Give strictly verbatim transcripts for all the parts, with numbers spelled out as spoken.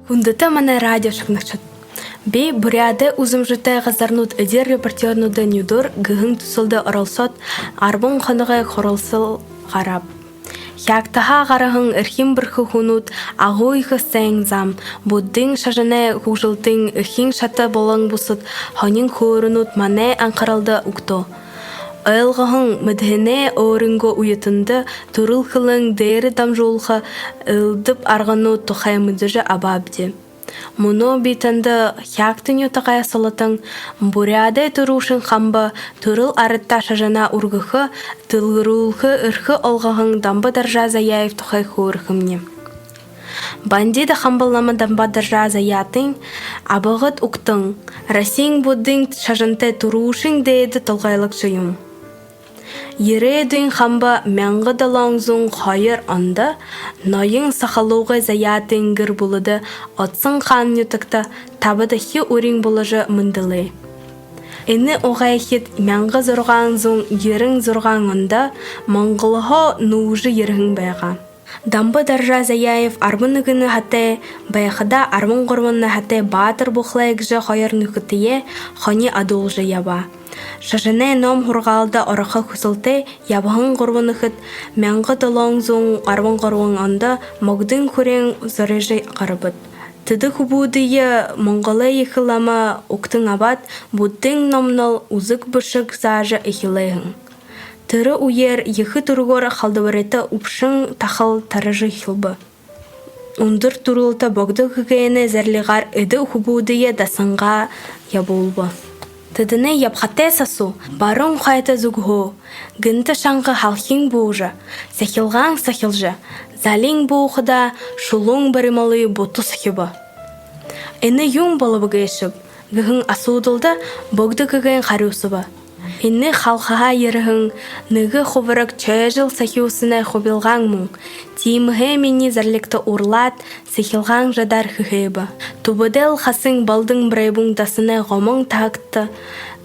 Хүндэтэ манай радио шагнагшад! Би «Буряадай үзэмжэтэй газарнууд эдир репортёрнуудай нюдөөр» гэһэн түсэлдэ оролсоод, арбан хоногой хуралсал гарааб. Хяагтаһаа гараһан эрхим бэрхэ хүнүүд агууехэ сайн зам, буддын шажанай хүгжэлтын эхин шата болон бусад һонин хөөрөөнүүд манай анхаралда үгтөө. Ойлгоһон мэдэһэнээ өөрынгөө үетэндэ түрэл хэлэн дээрэ дамжуулха элдэб арганууд тухай мэдэжэ абаабди. Мүнөө би танда Хяагтын нютагай солотон, Буряадай түрүүшын хамба, түрэл арадта шажанаа үргэхэ, дэлгэрүүлхэ эрхэ олгоһон Дамба-Даржа Заяев тухай хөөрэхэмни. Бандида хамба лама Дамба-Даржа Заяатын абагад угтан, Россиин буддын шажантай түрүүшын дээдэ толгойлогшо юм. Ерээдүйн хамба мянга долоон зуун хоёр ондо ноён Сахалуугай Заяатын гэр бүлэдэ Отсон хаан нютагта табадахи үреэн боложо мэндэлээ. Энэ угайхид мянга зургаан зуун ерэн зургаан ондо Монголһоо нүүжэ ерэһэн байгаа. Дамба-Даржа Заяев арбан нэгэн наһатай байхадаа, арбан гурбан наһатай Баатар Бухлай гэжэ хоёр нүхэдтэеэ хони адуулжа ябаа. Шажанай ном һургаалда орохо хүсэлтэй ябаһан гурбан нүхэд мянга долоон зуун арбан гурбан ондо Могдын хүреэн зорижо гарабад. Тэдэ хүбүүдые Монголой ехэ лама угтан абаад, буддын номнол үзэг бэшэг заажа эхилээ һэн. Тэрэ үеэр ехэ түргөөр халдабарита үбшэн тахал таража эхилбэ. Үндэр түрэлтэ Богдо гэгээнэй зарлигаар эдэ хүбүүдые дасангаа ябуулба. Тэдэнэй ябахатай сасуу баруун хойто зүгһөө гэнтэ шанга һалхин буужа, сахилгаан сахилжа, залин буухадаа шулуун барималай бута сахиба. «Энэ юун болобо гээшэб?» гэһэн асуудалда Богдо гэгээн харюусаба. «Энэ халхаһаа ерэһэн нэгэ хубараг чойжол сахюусанай хубилгаан мүн. Тиимэһээ минии зарлигта урлаад, сахилгаан жадаар хэһээбэ. Түбэдээл хасань Балдан Брайбун дасанай гомон таһагта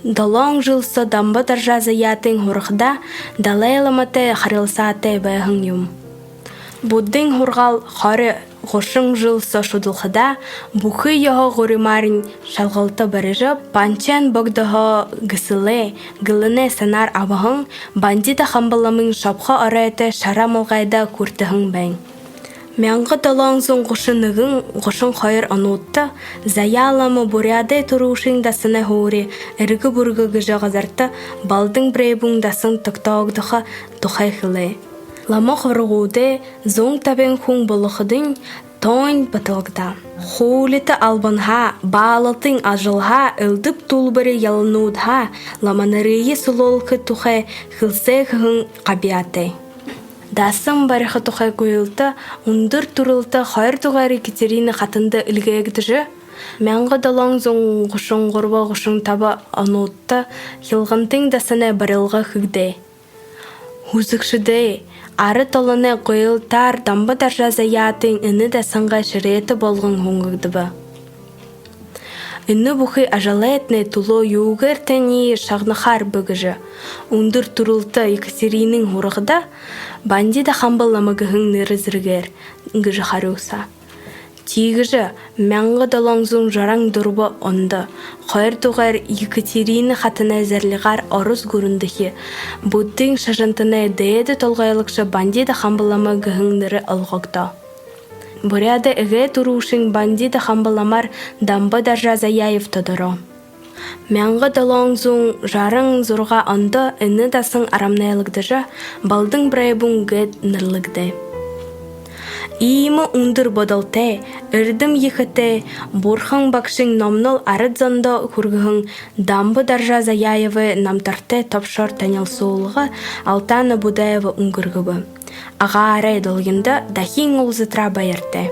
долоон жэл соо Дамба-Даржа Заяатын һурахадаа, Далай ламатай харилсаатай байһан юм. Буддын һургаал хори, гушан жэл соо шудалхадаа, бүхы ёһо гуримаарнь шалгалта барижа, Панчен Богдоһоо гэсэлээ», гэлэнэй санаар абаһан Бандида хамба ламын шобхо оройтой Шара малгайда хүртэһэн байна. Мянга долоон зуун гушан нэгэн, гушан хоёр онуудта Заяа лама Буряадай түрүүшын дасанай һуури Эргэ Бүргэ гэжэ газарта Балдан Брайбун дасан тогтоогдохо тухай хэлээ. Лама хубарагуудай зуун табин хүн болоходонь тоонь баталагдаа. Хуулита албанһаа, баалалтын ажалһаа, элдэб түлбэри ялануудһаа ламанарые сүлөөлхэ тухай хэлсээ хэһэн габьяатай. Дасан бариха тухай гуйлта үндэр түрэлтэ хоёрдугаар Екатерина хатанда эльгээгдэжэ, мянга долоон зуун гушан гурба, гушан таба онуудта Хилгантын дасанай барилга хэгдээ. Һүзэгшэдэй, арад олоной гуйлтаар Дамба-Даржа Заяатын энэ дасанай шэрээтэ болгон һунгагдаба. «Энэ бүхы ажалайтнай түлөө юугээр таниие шагнахаар бэ?» гэжэ үндэр түрэлтэ Екатеринын һурахада, «Бандида хамба лама гэһэн нэрэ зэргээр», гэжэ харюусаа. Тиигэжэ мянга долоон зуун жаран дүрбэ ондо хоёрдугаар Екатерина хатанай зарлигаар Ород гүрэндэхи буддын шажантанай дээдэ толгойлогшо Бандида хамба лама гэһэн нэрэ олгогдоо. Буряадай эгээ түрүүшын Бандида хамба ламаар Дамба-Даржа Заяев тодороо. Мянга долоон зуун жаран зургаа ондо энэ дасан арамнайлагдажа, Балдан Брайбун гээд нэрлэгдээ. Иимэ үндэр бодолтой, эрдэм ехэтэй, Бурхан багшын номнол арад зондо хүргэһэн Дамба-Даржа Заяевай намтартай тобшоор танилсуулга Алтана Будаева үнгэргэбэ. Агаарай долгиндо дахин уулзатараа баяртай.